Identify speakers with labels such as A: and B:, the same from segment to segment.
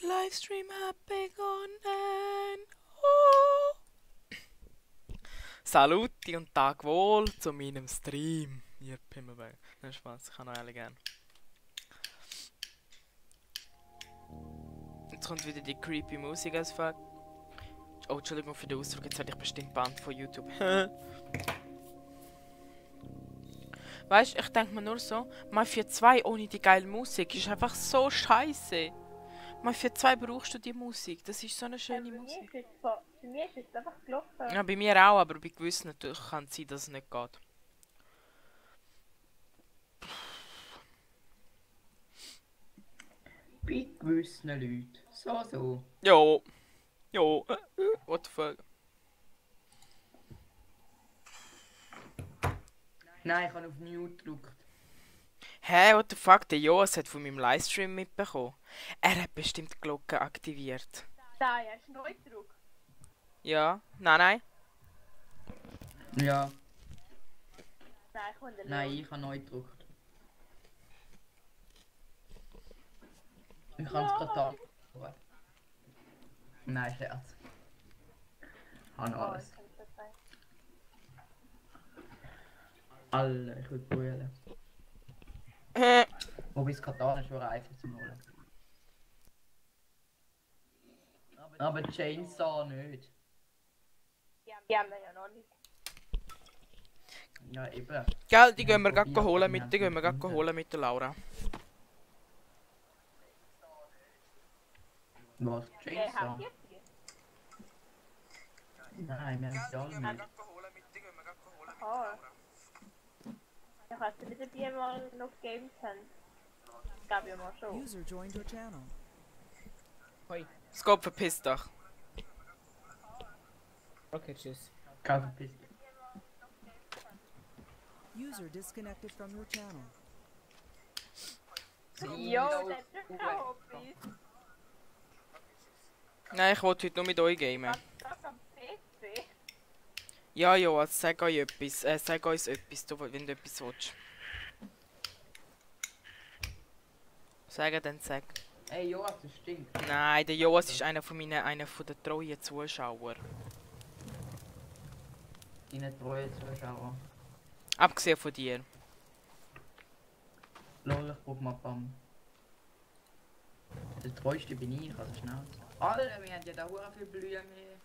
A: Livestream hat begonnen. Oh. Saluti und Tag wohl zu meinem Stream. Ihr Pimmelberg. Nein, Spaß, ich kann euch alle gern. Jetzt kommt wieder die creepy Musik als fuck. Oh, Entschuldigung für den Ausdruck, jetzt werde ich bestimmt bannt von YouTube. Weißt du, ich denke mir nur so, Mafia 2 ohne die geile Musik ist einfach so scheiße. Mafia 2 brauchst du die Musik, das ist so eine schöne Musik.
B: Bei mir ist es einfach gelaufen.
A: Ja, bei mir auch, aber bei gewissen natürlich kann es sein, dass es nicht geht.
C: Bei gewissen Leuten. So.
A: Jo. Jo. What the fuck?
C: Nein, ich habe auf Mute gedrückt.
A: Hä, what the fuck? Der Joas hat von meinem Livestream mitbekommen. Er hat bestimmt die Glocke aktiviert.
B: Da, ja, ist Neudruck.
A: Ja? Nein.
C: Ja.
B: Nein, ich konnte
C: Nein, ich habe neu gedrückt. Ich kann es gerade da. Nein, Scherz. Ich habe noch alles. Alle, ich will brüllen. Wobei es Katan ist, war einfach zum Holen. Aber Chainsaw nicht.
B: Die haben wir ja noch nicht.
C: Ja, eben.
A: Gell, die gehen wir gleich holen mit der Laura.
C: Was? Chainsaw?
B: Habt ihr die?
C: Nein, wir haben sie alle nicht.
B: Oh. Ich hatte mit dir mal noch Games haben. Das gab ja mal schon.
D: User joined your channel.
A: Scope, verpiss dich.
E: Okay, tschüss.
C: Kein verpiss dich.
D: User disconnected from your channel.
B: Jo, das ist kein Hobby.
A: Nein, ich wollte heute nur mit euch gamen.
B: Das am PC.
A: Ja, Joas, sag euch etwas. Sag uns etwas, wenn du etwas willst. Sag dann, sag.
C: Ey, Joas, das stinkt.
A: Nein, der Joas ist einer von der treuen Zuschauer.
C: Deine treuen Zuschauer.
A: Abgesehen von dir.
C: Lol, ich brauch mal Bam. Der treueste bin ich, also schnell. Alter, wir haben ja da hure viel Blumen.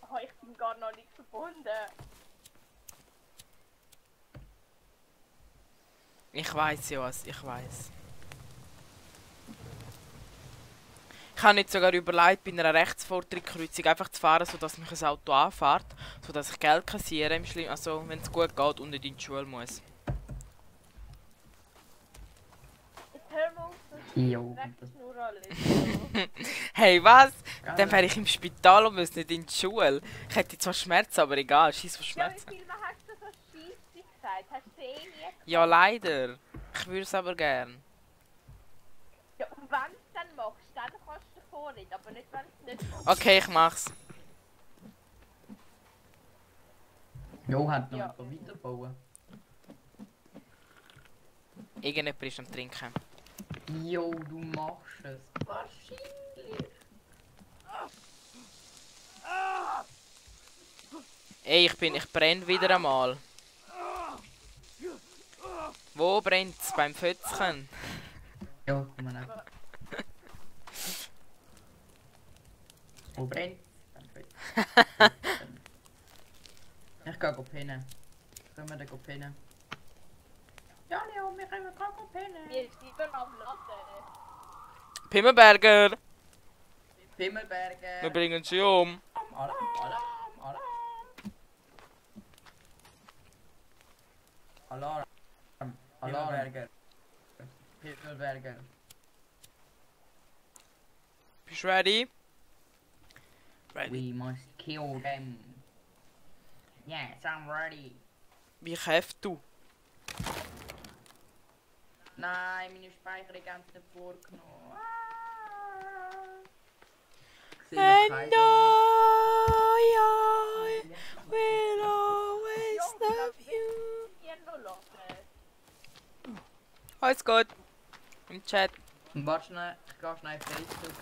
B: Oh, ich bin gar noch nicht verbunden.
A: Ich weiß, Joas, ich weiß. Ich habe nicht sogar überlegt, bei einer Rechtsvortrittskreuzung einfach zu fahren, sodass mich ein Auto anfährt, sodass ich Geld kassiere, also wenn es gut geht und nicht in die Schule muss.
B: Jetzt hör mal auf, das
C: Jo,
B: ist nur alles.
A: Hey, was? Dann wäre ich im Spital und muss nicht in die Schule. Ich hätte zwar Schmerzen, aber egal, scheiß auf
B: Ja, wie
A: Schmerzen.
B: viel Mal hast du so Scheisse gesagt? Hast du eh nie gemacht?
A: Ja, leider. Ich würde es aber gern.
B: Ja, und wenn du es dann machst, dann kannst du davor nicht, aber nicht, wenn du es nicht machst.
A: Okay, ich mach's.
C: Jo, hat noch
B: Ja.
C: weiterbauen.
A: Irgendjemand ist am Trinken.
C: Jo, du machst es. Wahrscheinlich.
A: Ey, ich brenne wieder einmal. Wo brennt's? Beim Fötzchen?
C: Jo, komm mal nach. Wo brennt? Ich geh pennen. Können wir da pennen? Ja, Leo, wir können pennen.
B: Wir sind am Laden.
A: Pimmelberger! Wir
C: Pimmelberger.
A: bringen sie um.
C: Alarm. Pimmelberger. Pimmelberger.
A: Bist du ready? Ready.
C: We must kill them. Yes, I'm ready.
A: Wie kämpfst du?
C: Nein, meine Speicherung haben sie nicht vorgenommen.
A: And I will always love you.
B: Hier noch laden.
A: Alles gut. Im Chat.
C: Warte schnell, ich gehe schnell Facebook.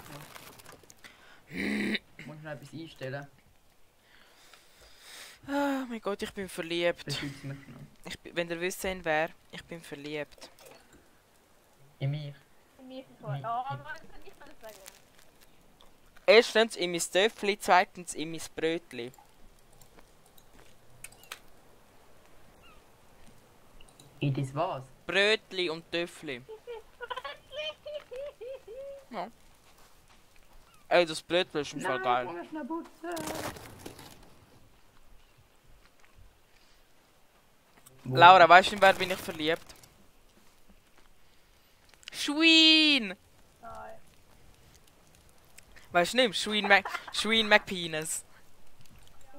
C: Muss schnell etwas einstellen.
A: Oh mein Gott, ich bin verliebt.
C: Beschützt mich noch.
A: Wenn ihr wisst, wer, ich bin verliebt.
C: In mich.
B: Mir ist es voll. Oh, Mann, das kann ich mal sagen.
A: Erstens in mein Töffli, zweitens in mein Brötli.
C: In das was?
A: Brötli und Töffli. Ja. Ey, das Brötli ist im Fall geil.
C: Nein, schnell putzen.
A: Laura, weißt du, in wer bin ich verliebt? Schwein!
B: Nein.
A: Weißt du nicht? Schwein McPenis.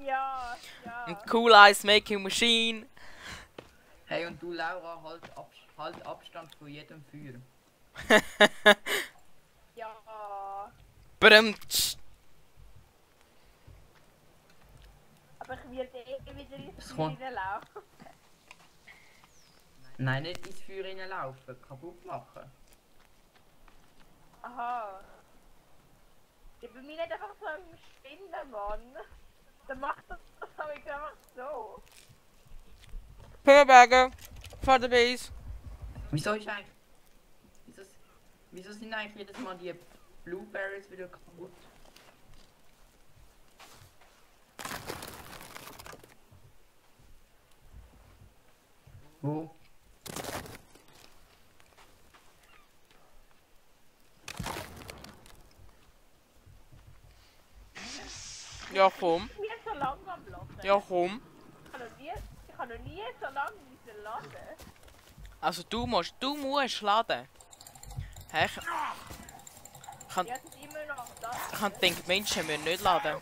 B: Ja, ja.
A: Und Cool Eyes Making Machine.
C: Hey, und du, Laura, halt Abstand von jedem Feuer.
B: Ja.
A: Brumtsch.
B: Aber ich werde wieder ins
C: Es kommt-
B: Feuer laufen.
C: Nein, nicht ins Feuer reinlaufen, kaputt machen.
B: Aha. Ich bin mir nicht einfach so ein Spinnen, Mann. Dann macht das einfach so.
A: Pimmelberger. For the base.
C: Wieso ist eigentlich... Wieso sind eigentlich jedes Mal die Blueberries wieder kaputt? Wo?
A: Ja, komm.
B: Mir so lange am Laden.
A: Ja, komm.
B: Ich habe noch nie so lange müssen laden.
A: Also du musst laden. Hey,
B: Ja, es ist immer noch das.
A: ich habe gedacht, Menschen müssen nicht laden.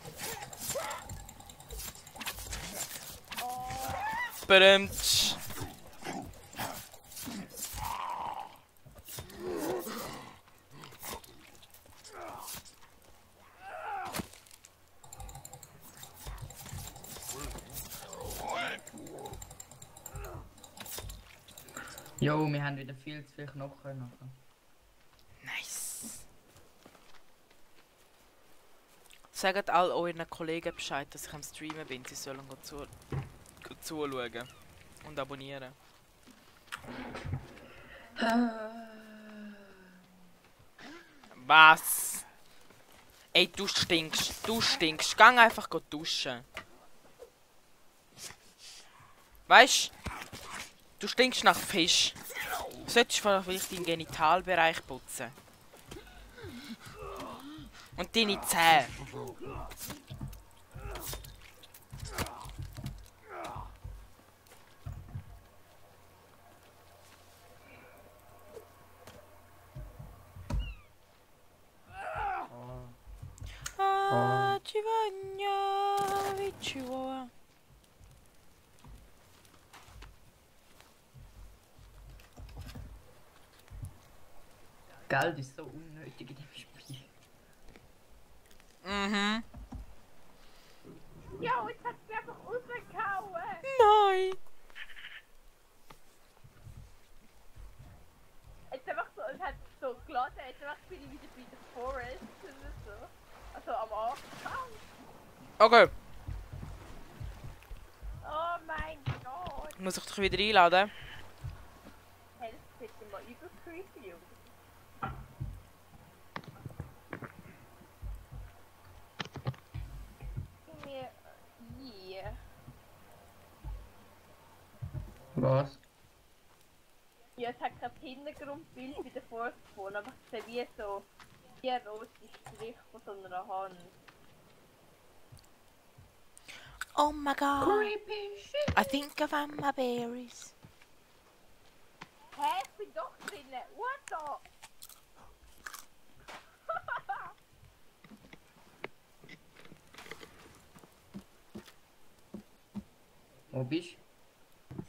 A: Brumtsch.
C: Jo, wir haben wieder viel zu viel Knochen nachher.
A: Nice. Sagt all euren Kollegen Bescheid, dass ich am Streamen bin. Sie sollen zuschauen und abonnieren. Was? Ey, du stinkst. Du stinkst. Gang einfach duschen. Weißt du, stinkst nach Fisch. Du solltest vielleicht deinen Genitalbereich putzen. Und deine Zähne. Ah, ci voglia, ci vuole.
C: Geld ist so unnötig in dem Spiel.
A: Mhm.
B: Ja, jetzt hat sie einfach rausgehauen.
A: Nein.
B: Jetzt einfach so, es hat so geladen, jetzt einfach bin ich wieder bei der Forest oder so. Also am Anfang.
A: Okay,
B: Oh mein Gott.
A: muss ich dich wieder einladen?
B: Hey, das sieht immer übel creepy aus. Mir hier.
C: Was?
B: Ja, es hat kein Hintergrundbild bei der Forest gefunden, aber ich sehe wie so wie ein roter Strich von so einer Hand.
A: Oh my god.
C: Creepy shit.
A: I think I found my berries.
B: Hä, ich bin doch drinnen. What the?
C: Wo bist du?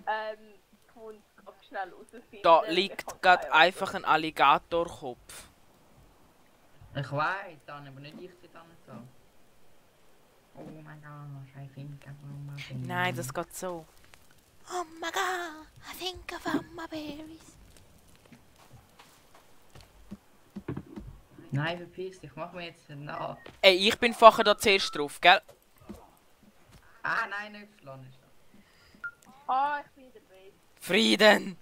B: Ich muss ganz schnell rausfinden.
A: Da
B: Ich
A: liegt
B: hab
A: gerade
B: keine
A: einfach ein Alligatorkopf.
C: Ich weiß, dann, aber nicht ich dann so. Oh mein Gott, I think I found my berries.
A: Nein, das geht so. Oh my god, I think I found my berries.
C: Nein, verpiss dich, mach mir jetzt nach.
A: Ey, ich bin vorher da zuerst drauf, gell?
C: Ah, nein, nicht schlagen.
B: Ah, ich bin dabei.
A: Frieden!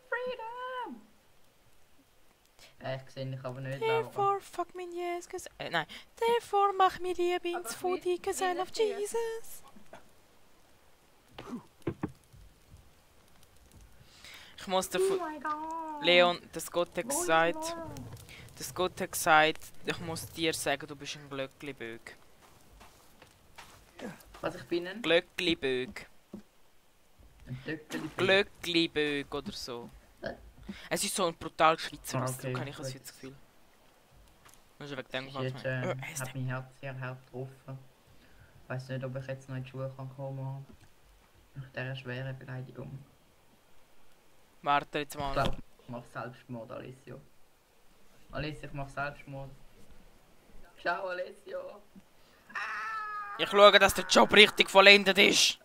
C: Freedom! Ich sehe dich aber nicht, Laura.
A: Therefore, fuck me, yes, cause... nein. Therefore, mach mir Liebe ins
B: Aber
A: Foodie, cause I love
B: wie-
A: Jesus. Ich muss
C: Oh
A: davon...
C: mein Gott!
A: Leon, das Gott hat
C: Wo ist
A: gesagt...
C: Laura?
A: Das Gott hat gesagt, ich muss dir sagen, du bist ein Glöcklibög.
C: Was ich bin? Ein
A: Glöcklibög.
C: Töckeli.
A: Glöcklibög oder so. Es ist so ein brutal Schweizer
C: Ah,
A: Ausdruck,
C: okay,
A: habe ich
C: gut.
A: das jetzt Gefühl. Das ist wegen dem
C: Ist
A: gefällt
C: jetzt,
A: mir.
C: hat mein Herz sehr hart getroffen. Ich weiß nicht, ob ich jetzt noch in die Schule kann kommen nach dieser schweren Beleidigung.
A: Warte jetzt
C: Ich
A: mal.
C: glaube, ich mache Selbstmord, Alessio. Alessio, ich mache Selbstmord. Ciao, Alessio.
A: Ich schaue, dass der Job richtig vollendet ist.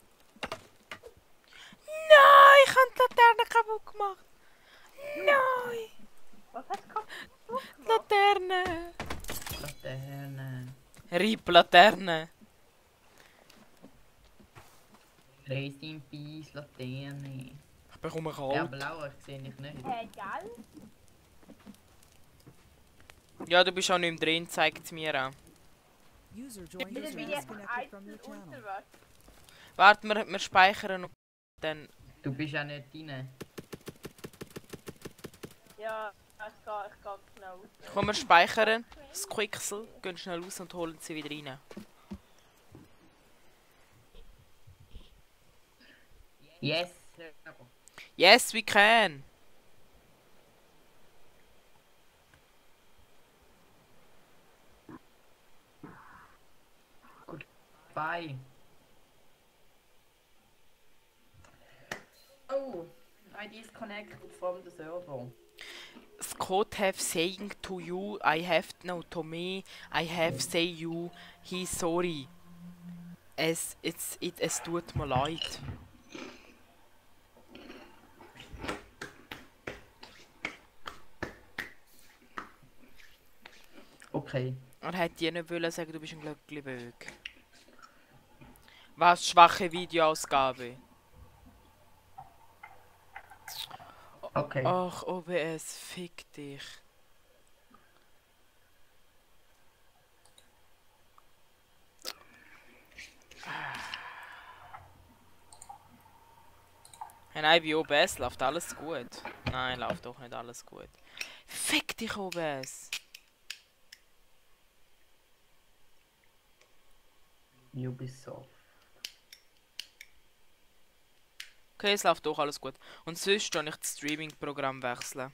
A: Nein, ich habe die Laterne kaputt gemacht. Nein,
B: Was hast du kaputt
A: die
B: gemacht?
A: Laterne.
C: Laterne.
A: Rieb Laterne.
C: Rest in Peace, Laterne.
A: Ich bekomme
C: Ja,
A: kalt.
C: aber Laura, ich sehe dich nicht.
B: Hey, gell?
A: Ja, du bist auch nicht mehr drin, zeigt es mir auch.
D: User joined
B: Dann
D: user
B: bin ich einfach
D: disconnected from your
B: einzeln
D: channel.
B: unterwegs.
A: Warte, wir speichern und dann...
C: Du bist ja nicht rein.
B: Ja, ich gehe schnell raus.
A: Komm, wir speichern das Quixel, gehen schnell raus und holen sie wieder rein.
C: Yes!
A: Yes, we can!
C: Bye. Oh, I disconnected from the server.
A: Scott have saying to you, I have no to me, I have say you, he's sorry. Es tut mir leid.
C: Okay.
A: Er hätte dir nicht wollen sagen, du bist ein Glöcklibög. Was schwache Videoausgabe.
C: Okay.
A: Ach, OBS, fick dich. Hey, nein, bei OBS läuft alles gut. Nein, läuft doch nicht alles gut. Fick dich, OBS.
C: Ubisoft.
A: Okay, es läuft doch alles gut. Und sonst kann ich das Streaming-Programm wechseln.